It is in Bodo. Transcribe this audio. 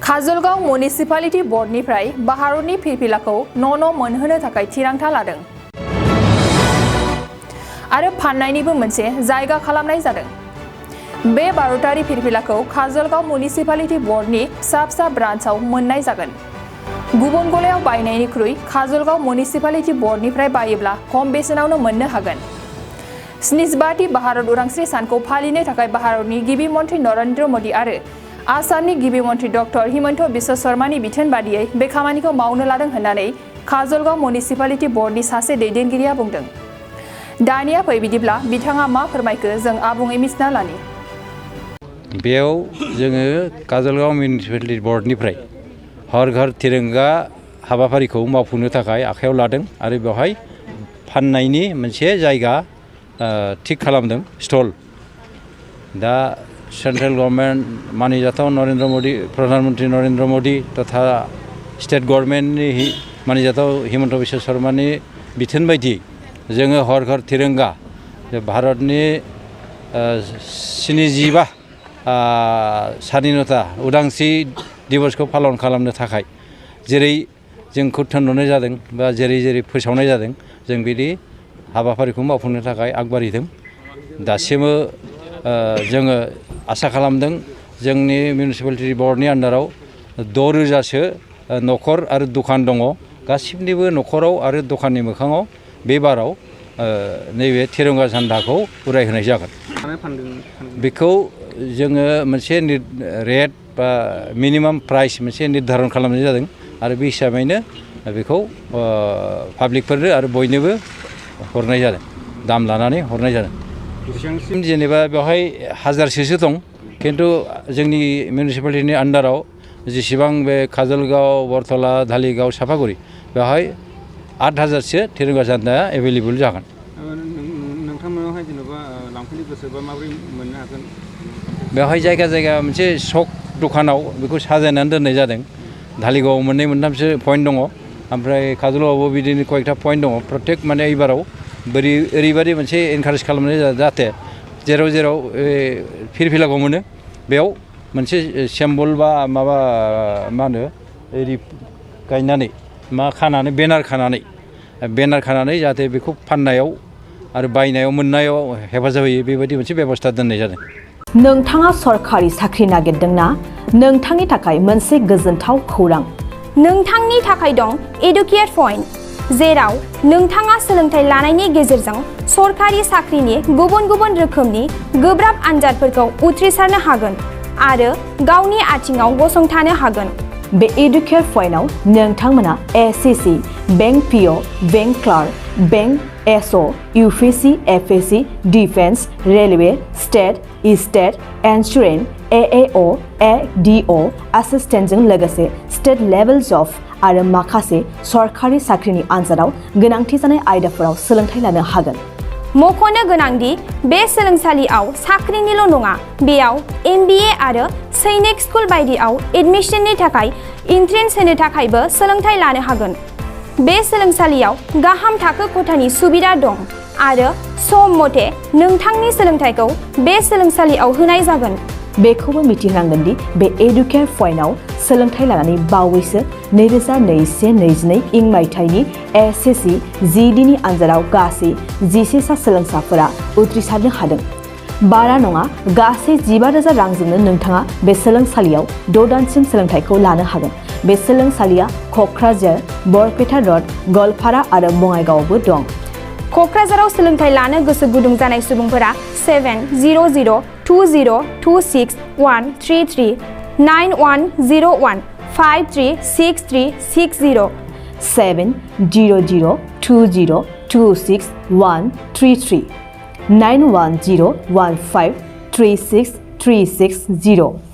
काजलगाव म्युनिसिपालिटी बर्डनिफ्राय भारतनि फिरफिलाखौ न' मोनहोनो थाखाय थिरांथा लादों आरो फाननायनिबो मोनसे जायगा खालामनाय जादों। बे भारतारि फिरफिलाखौ काजलगाव म्युनिसिपालिटी बर्डनि फिसा ब्रान्चआव मोननाय जागोन। गुबुन गलायाव बायनायनिख्रुइ काजलगाव म्युनिसिपालिटी बर्डनिफ्राय बायोब्ला खम बेसेनावनो मोननो हागोन। 75थि भारत उदांस्रि सानखौ फालिनो थाखाय भारतनि गिबि मन्त्रि नरेन्द्र मोदी आरो आसामनि गिबि मन्त्रि डक्टर हिमन्त बिश्व शर्मानि बिथोन बादियै बे खामानिखौ मावनो लादों होननानै काजलगाव म्युनिसिपालिटी बर्डनि सासे दैदेनगिरिया बुंदों। दानिया फै बिदिब्ला बिथाङा मा फोरमायखो जों आबुङै मिथिना लानि। बेयाव जोङो काजलगाव म्युनिसिपालिटी बर्डनिफ्राय हर घर तिरंगा हाबाफारिखौ मावफुंनो थाखाय आखायाव लादों आरो बेवहाय फाननायनि मोनसे जायगा थिक खालामदों स्टल। दा सेंट्रेल गभर्नमेंट मानिजाथाव नरेन्द्र मोदी प्रधानमन्त्री नरेन्द्र मोदी तथा स्टेट गभर्नमेंटनि मानिजाथाव हिमन्त बिश्व शर्मानि बिथोन बायदियै जोङो हर घर तिरंगा भारतनि 75 स्वाधीनता उदांस्रि दिवसखौ पालन खालामनो थाखाय जेरै जोंखौ थिनहरनाय जादों बा जेरै फोसावनाय जादों जों बिदि हाबाफारिखौ मावफुंनो थाखाय आगबारिदों। दासिमबो जोङो आसा खालामदों जोंनि मिउनिसिपालिटी बर्डनि आन्डाराव 6000सो न'खर आरो दखान दङ। गासिबनिबो न'खराव आरो दखाननि मोखाङाव बे बाराव नैबे तिरंगा झन्डाखौ उरायहोनाय जागोन। बेखौ जोङो मोनसे रेट बा मिनिमाम प्राइस मोनसे निर्धारन खालामनाय जादों आरो बे हिसाबैनो बेखौ पाब्लिकफोरनो आरो बयनोबो हरनाय जादों, दाम लानानै हरनाय जादों। जेनेबा बेवहाय 1000सो दं, खिन्थु जोंनि मिउनिसिपालिटीनि आन्डाराव जेसेबां बे काजलगाव बरतला धालिगाव सापागुरि बेवहाय 8000सो तिरंगा झन्डाया एभेलेबल जागोन। नोंथांमोनावहाय जेनेबा लांफैनो गोसोबा माबोरै मोननो हागोन? बेवहाय जायगा मोनसे सक दखानाव बेखौ साजायनानै दोननाय जादों। धालिगावआव मोननै मोनथामसो पइन्ट दङ, ओमफ्राय काजलगावआवबो बिदिनो कयेकटा पइन्ट दङ। प्रत्येक माने एबाराव ओरैबायदि मोनसे एनकारेज खालामनाय जादों जाहाथे जेराव फिरफिलाखौ मोनो बेयाव मोनसे सिम्बल बा माबा मा होनो ओरै गायनानै खानानै बेनार खानानै जाहाथे बेखौ फाननायाव आरो बायनायाव मोननायाव हेफाजाब होयो बेबायदि मोनसे बेबस्था दोननाय जादों। नोंथाङा सरकारि साख्रि नागिरदोंना? नोंथांनि थाखाय मोनसे गोजोनथाव खौरां। नोंथांनि थाखाय दं एडुकेट पइन्ट, जेराव नोंथाङा सोलोंथाइ लानायनि गेजेरजों सरकारि साख्रिनि गुबुन रोखोमनि गोब्राब आनजादफोरखौ उथ्रिसारनो हागोन आरो गावनि आथिङाव गसंथानो हागोन। बे एडुकेट पइन्टआव नोंथांमोना SSC, bank PO, bank clerk, bank SO, UPSC, FSC, defence, railway, state insurance, AAO, ADO एसिस्टेन्टजों लोगोसे स्टेट लेभेल जब आरो माखासे सरकारि साख्रिनि आनजादाव गोनांथि जानाय आयदाफोराव सोलोंथाइ लानो हागोन। मख'नो गोनांदि बे सोलोंसालियाव साख्रिनिल' नङा, बेयाव MBA आरो सैनिक स्कुल बायदियाव एडमिशननि थाखाय एन्ट्रेन्स होनो थाखायबो सोलोंथाइ लानो हागोन। बे सोलोंसालियाव गाहाम थाखो खथानि सुबिदा दं आरो सम मथे नोंथांनि सोलोंथाइखौ बे सोलोंसालियाव होनाय जागोन। बेखौबो मिथिनांगोन दि बे एडुकेट पइन्टआव सोलोंथाइ लानानै बावैसो 2021-22 मायथाइनि एसएससी GDनि आनजादाव गासै 11 सा सोलोंसाफोरा उथ्रिसारनो हादों। बारा नङा, गासै 15,000 रांजोंनो नोंथाङा बे सोलोंसालियाव 6 दानसिम सोलोंथाइखौ लानो हागोन। बे सोलोंसालिया क'क्राझार, बरपेटा र'ड, गवालपारा आरो बङाइगावआवबो दं। क'क्राझाराव सोलोंथाइ लानो गोसो गुदुं जानाय सुबुंफोरा 700-226-133 9101-536360 700-226-133 9101536360